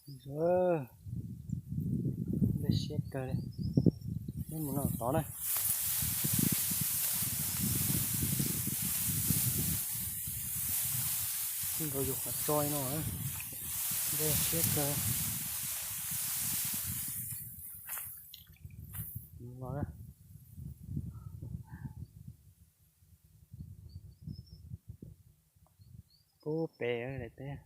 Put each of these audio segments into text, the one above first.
Nplej siab kawg li. Neb mus no tod na. Nkaus yus qhov tsoi no. Nplej siab kawg. Los na. Pub pem daim teb.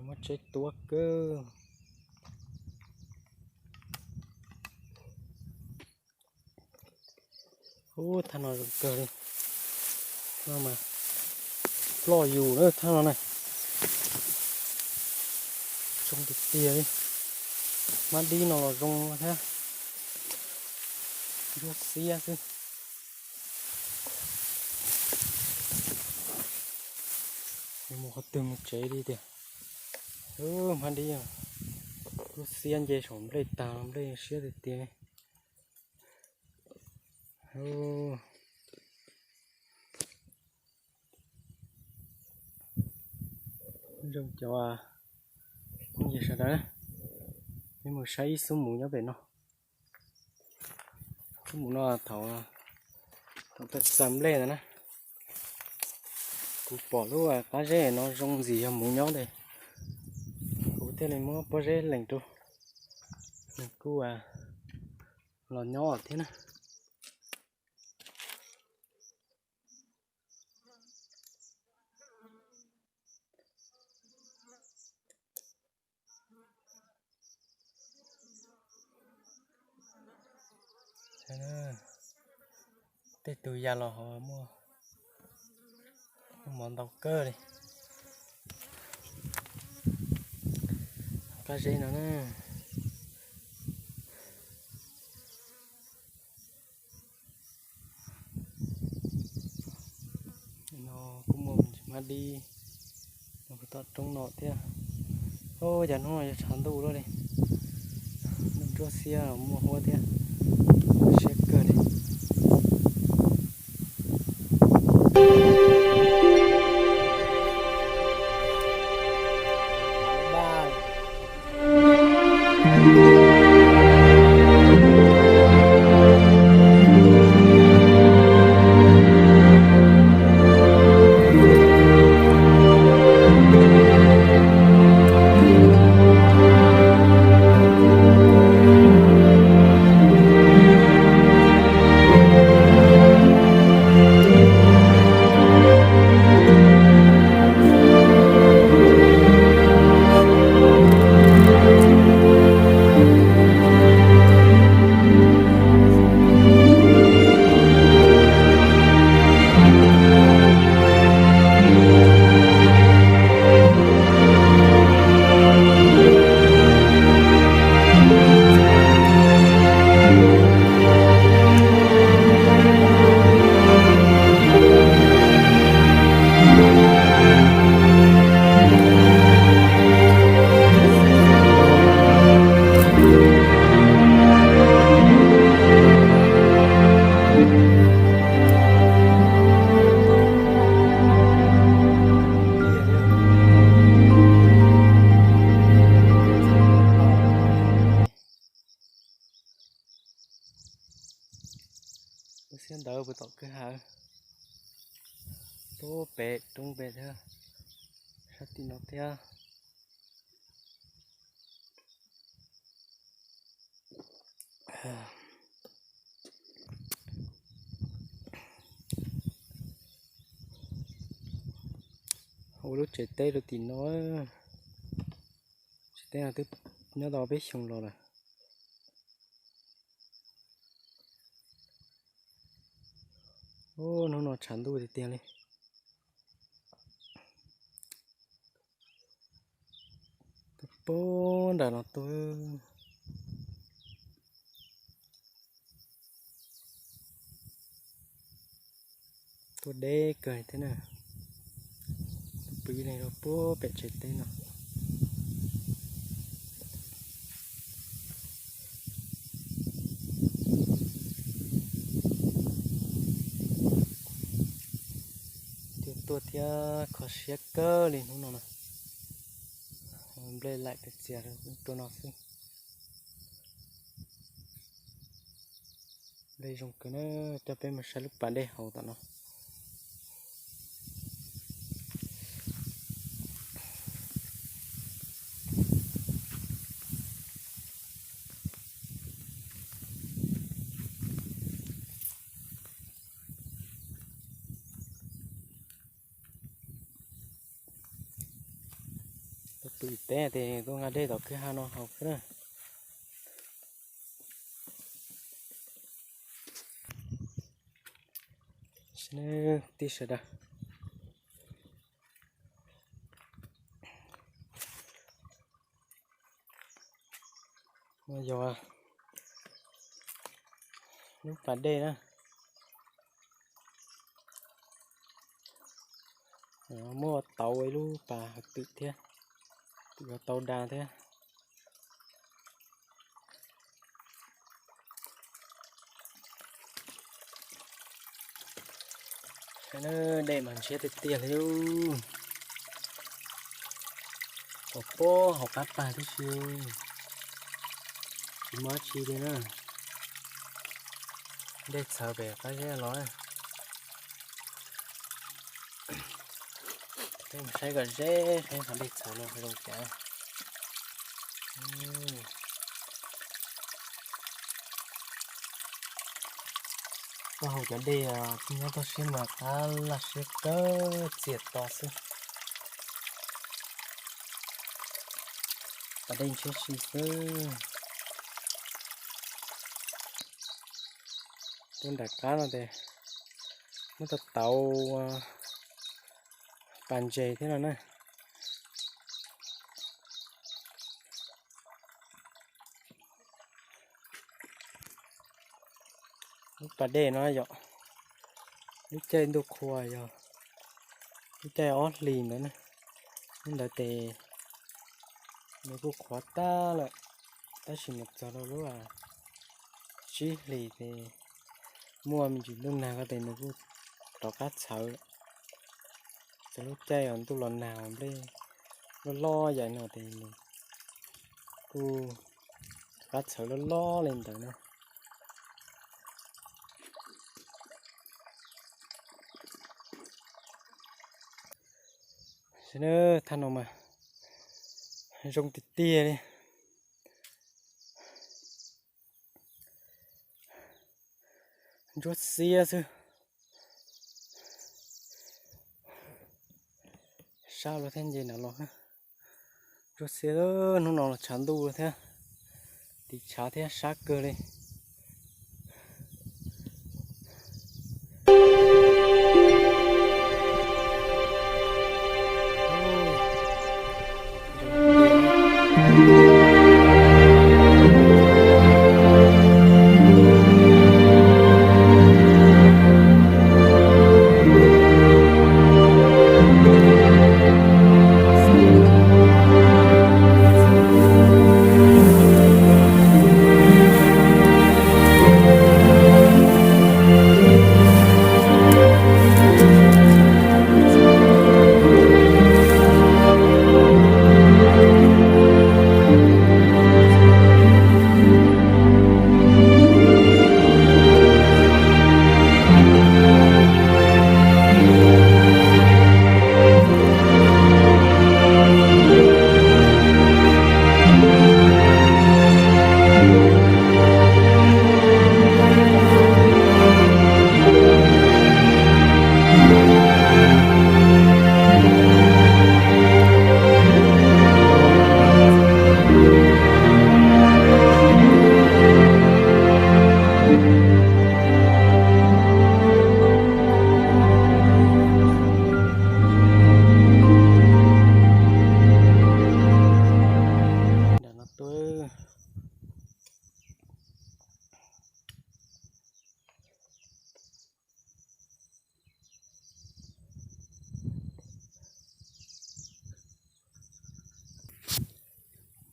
Muaj tsheb tuab kawg. Ub, thaj no zoo kawg li. Thaj no mas ploj yus na thaj no na. Zoo tiag tiag li. Hmab dib no los zoo thiab. Ntsuab xiab xwb. Mus qhov twg mus tsev li tiag. Hmab dib, ntsuab xiab nce saum nplej tag, nplej siab tiag tiag. Zoo cov phooj ywg sawv daws, peb mus saib ib xub muv nyob pem no. Xub muv no thaum, thaum txawm nplej ntawd na, kuv pom lub qab zeb no zoo ntxim yog muv nyob tes kuv thiaj li muab pob zeb lees rau, nws kuj los nyob thiab na. Tej tus ya los ho muaj mov ntau kawg li. Qab zeb no na. No kuj muaj me ntsis hmab dib no puag tom roob no thiab. Ub, cas hnub no yuav tshav ntuj luaj li. Ntuj ntsuab xiab muaj huab thiab. Siab kawg li. Ntawd puas tom kwj ha, puag pem roob pem thiab, sab tim no thiab. Ua lub tsev teb rau tim no, tsev teb no twb nyob tau peb xyoos los lawm. Hnub no tshav ntuj tiag tiag li. Tuaj puag nram no tuaj, tuaj deb kawg thiab na. Pw ib leeg rau puag pem tsev teb no. Tuaj tuaj thiab kho siab kawg li hnub no na. Nplej laim txias rau no xwb. Nplej zoo kawg na, coj peb mus saib lub pas dej hauv tom no. Tuaj pw teb ces tuaj nqa dej tom kwj ha no haus xwb na. Tij sawv daws, yog lub pas dej na, muab tau ib lub pas hauv twm thiab, twm tau da thiab. Dej mas ntshiab tiag tiag li. Pom pob hauv qab pas tib si, tsis muaj dab tsi li na. Dej txhawv pem qab zeb los. Peb mus saib kom ze, saib qhov dej txhawv no zoo cas. Taub hau cov dej nyob toj siab mas qab laj siab kawg, txias to xwb. Pas dej ntshiab si xwb. Tuaj nram qab no ces muab tau tauv pas ntses thiab no na. Lub pas dej no yog lub caij ntuj qhua, yog lub caij ob hlis ntawd na. Lub ntawd ces nws kuj qhuav tag lawm, tab sis mus txog rau lub tsib hlis ces muaj me ntsis ntuj nag ko ces nws kuj rov qab txhawv lawm. Txog lub caij uas ntuj los nag uas nplej loj loj yam no ces nws kuj rov qab txhawv loj loj li ntawd na. Thaj no mas zoo tiag tiag li. Ntsuab xiab xwb. Sab los thiab nce nram los. Ntsuab xiab, hnub no los tshav ntuj thiab, tiv tshav thiab sab kawg li.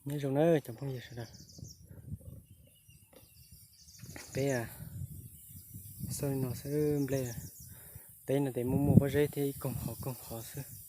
Nyob zoo na cov phooj ywg sawv daws, peb xauj li no xwb, nplej teb no ces muaj muaj pob zeb thiab ib koog qhov koog qhov xwb.